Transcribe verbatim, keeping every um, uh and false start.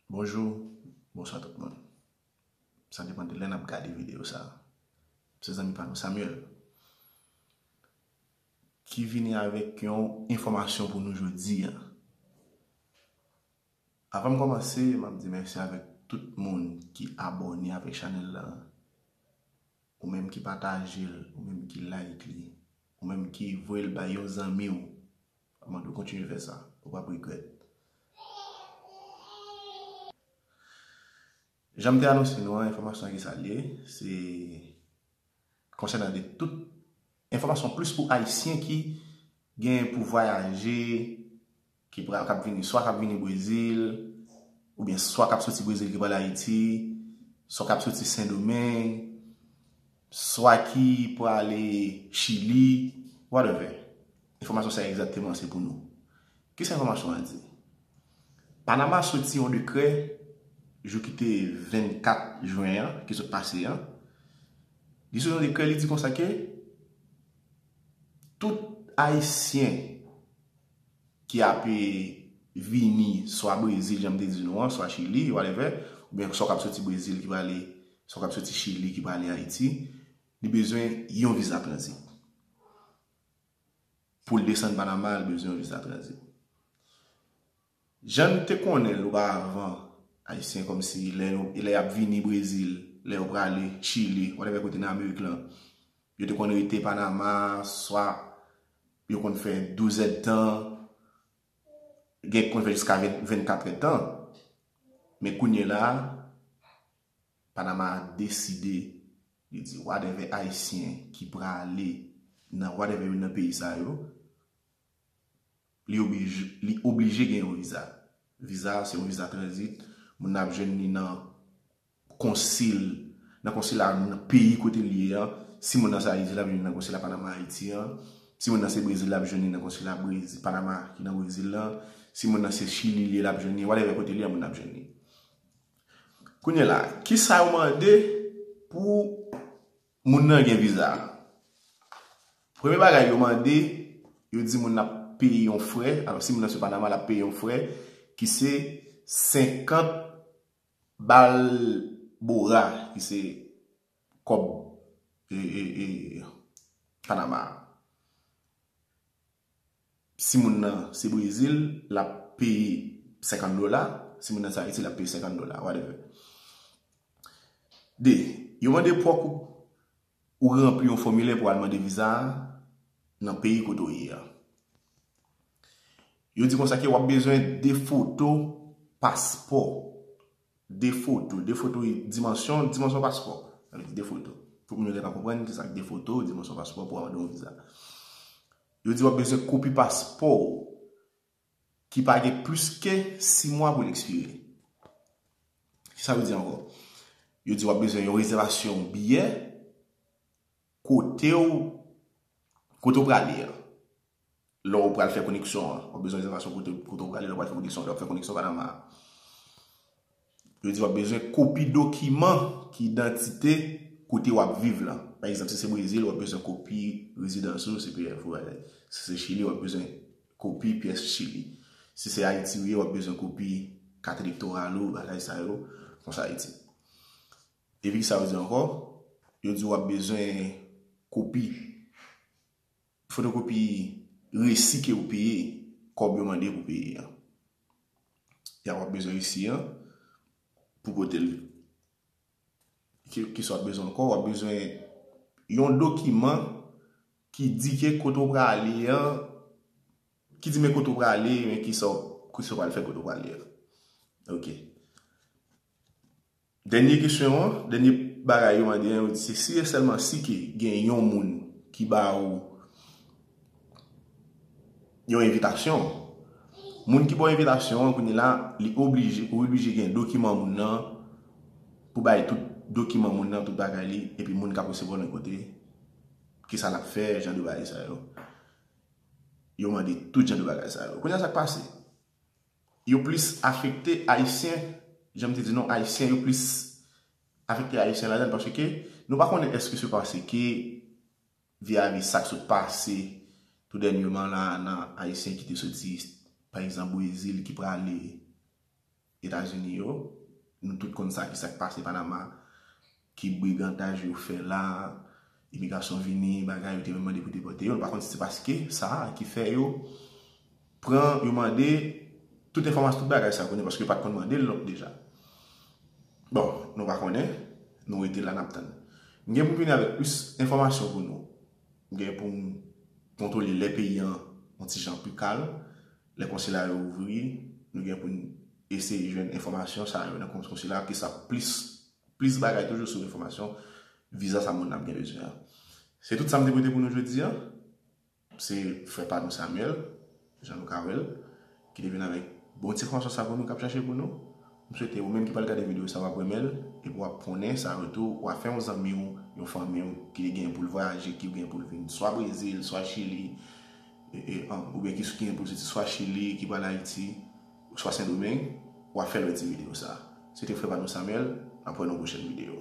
Bonjou, bonswa tout moun. Sa depann de lè n ap gade videyo sa a. Se zanmi pa nou Samuel ki vini avèk yon enfòmasyon pou nou jodi a. Avan m kòmanse, m ap di mèsi avèk tout moun ki abòne avèk chanèl la, ou menm ki pataje l, ou menm ki like li, ou menm ki voye l bay yon zanmi w. M ap mande w kontinye fè sa, ou p ap regrèt. Jan m te anonse nou an, enfòmasyon an ki sa l ye, se konsènan de tout enfòmasyon plis pou Ayisyen ki gen pou vwayaje, ki pra, k ap vini, swa k ap vini Brezil, oubyen swa k ap soti Brezil ki prale Ayiti, swa k ap soti Sendomeng, swa ki prale Chili, whatever. Enfòmasyon sa egzakteman se pou nou. Kisa enfòmasyon an di? Panama soti yon dekrè jou ki te vennkat jen an, ki sot pase an. Li soti yon dekrè, li di konsa ke tout Ayisyen ki ape vini swa Brezil, jan m te di nou an, swa Chili, whatever, oubyen swa k ap soti Brezil ki prale, swa k ap soti Chili ki prale Ayiti, li bezwen yon viza tranzit. Pou l desann Panama, li bezwen yon viza tranzit. Jan n te konnen l oparavan, Ayisyen kòmsi lè yo, lè y ap vini Brezil, lè yo prale Chili, whatever kote nan Amerik lan, yo te konn rete Panama, swa yo konn fè douz èdtan, gen ki konn fè jiska vennkat èdtan. Men kounye la a, Panama deside, li di whatever Ayisyen ki prale nan whatever youn nan peyi sa yo, li oblije, li oblije gen yon viza. Viza, se yon viza tranzit, moun nan ap jwenn li nan konsil, nan konsila nan peyi kote l ye an. Si moun nan se Ayiti, l ap jwenn li nan konsila Panama Ayiti an. Si moun nan se Brezil, l ap jwenn li nan konsila Brezil, Panama ki nan Brezil lan. Si moun nan se Chili li ye, l ap jwenn li, whatever kote li ye, moun nan ap jwenn li. Kounye la, kisa yo mande pou moun nan gen viza? Premye bagay yo mande, yo di moun nan ap peye yon frè. Alò, si moun nan se Panama, l ap peye yon frè ki se senkant balbora, ki se kòb, e, e, e, Panama. Si moun nan se Brezil, l ap peye senkant dola. Si moun nan se Ayiti, l ap peye senkant dola, whatever. De, yo mande pou ou ranpli yon fòmilè pou al mande viza a nan peyi kote w ye a. Yo di konsa ke w ap bezwen de foto paspò. De foto, de foto dimansyon, dimansyon paspò. Sa vle di de foto. Pou moun yo te ka konprann kisa k de foto, dimansyon paspò pou w mande yon viza. Yo di w ap bezwen kopi paspò w ki pa gen plis ke sis mwa pou l ekspire. Kisa yo di ankò? Yo di w ap bezwen yon rezèvasyon biyè kote w, kote w prale a. Lè w pral fè koneksyon an, w ap bezwen rezèvasyon kote, kote w prale, lè w pral fè koneksyon, lè w ap fè koneksyon Panama a. Yo di w ap bezwen kopi dokiman ki idantite kote w ap viv lan. Pa egzanp, si se Brezil, w ap bezwen kopi rezidans ou, C P F ou, bagay. Si se Chili, w ap bezwen kopi pyès Chili. Si se Ayiti ou ye, w ap bezwen kopi kat elektoral ou, bagay sa yo, konsa Ayiti. Epi kisa yo di ankò? Yo di w ap bezwen kopi, fotokopi resi ke ou peye, kòb yo mande pou peye an. Ya w ap bezwen resi an pou pote l. Ki, kisa w ap bezwen ankò? W ap bezwen yon dokiman ki di ke kote w prale an, ki di men kote w prale, men kisa w, kisa w pral fè kote w prale an. Ok. Dènye kesyon an, dènye bagay yo mande an, yo di se si e sèlman si ke gen yon moun ki ba ou yon envitasyon. Moun ki ba w envitasyon an, kounye la, li oblije, ou oblije gen dokiman moun nan, pou bay tout dokiman moun nan, tout bagay li, epi moun k ap resevwa l nan kote, kisa l ap fè, jan de bagay sa yo. Yo mande tout jan de bagay sa yo. Kounye a sa k pase? Yo plis afekte Ayisyen, jan m te di nou, Ayisyen yo plis afekte Ayisyen ladan l, paske nou pa konnen èske se paske viyavi sa k sot pase tou dènyèman la nan Ayisyen ki te soti, pa egzanp, Brezil, ki prale Etazini yo. Nou tout konn sa ki sa k pase Panama, ki brigantaj yo fè la, imigrasyon vini, bagay, yo te menm mande pou depòte yo. Nou pa konn si se paske sa ki fè yo pran, yo mande tout enfòmasyon, tout bagay sa konnen, paske yo pa t konn mande l deja. Bon, nou pa konnen, nou rete la n ap tann. M gen pou m vini avèk plis enfòmasyon pou nou. M gen pou m kontwole lè peyi an yon ti jan pi kalm, lè konsila yo ouvri, nou gen pou n eseye jwenn enfòmasyon sa yo nan konsila, ki sa plis, plis bagay toujou sou enfòmasyon viza sa moun nan ap gen bezwen an. Se tout sa m te pote pou nou jodi a. Se frè pa nou Samuel, jan nou ka wè l, ki te vin avèk bon ti enfòmasyon sa pou nou, k ap chache pou nou. M swete ou menm ki pral gade videyo sa, w ap renmen l, epi w ap konnen sa yo tou, w ap fè yon zanmi w, yon fanmi w ki te gen pou l vwayaje, ki gen pou l vin swa Brezil, swa Chili, e, e, an, oubyen ki, ki gen pou l soti swa Chili, ki pral Ayiti, swa Sendomeng, w ap fè l wè ti videyo sa. Se te frè pa nou Samuel, n ap wè nan pwochèn videyo.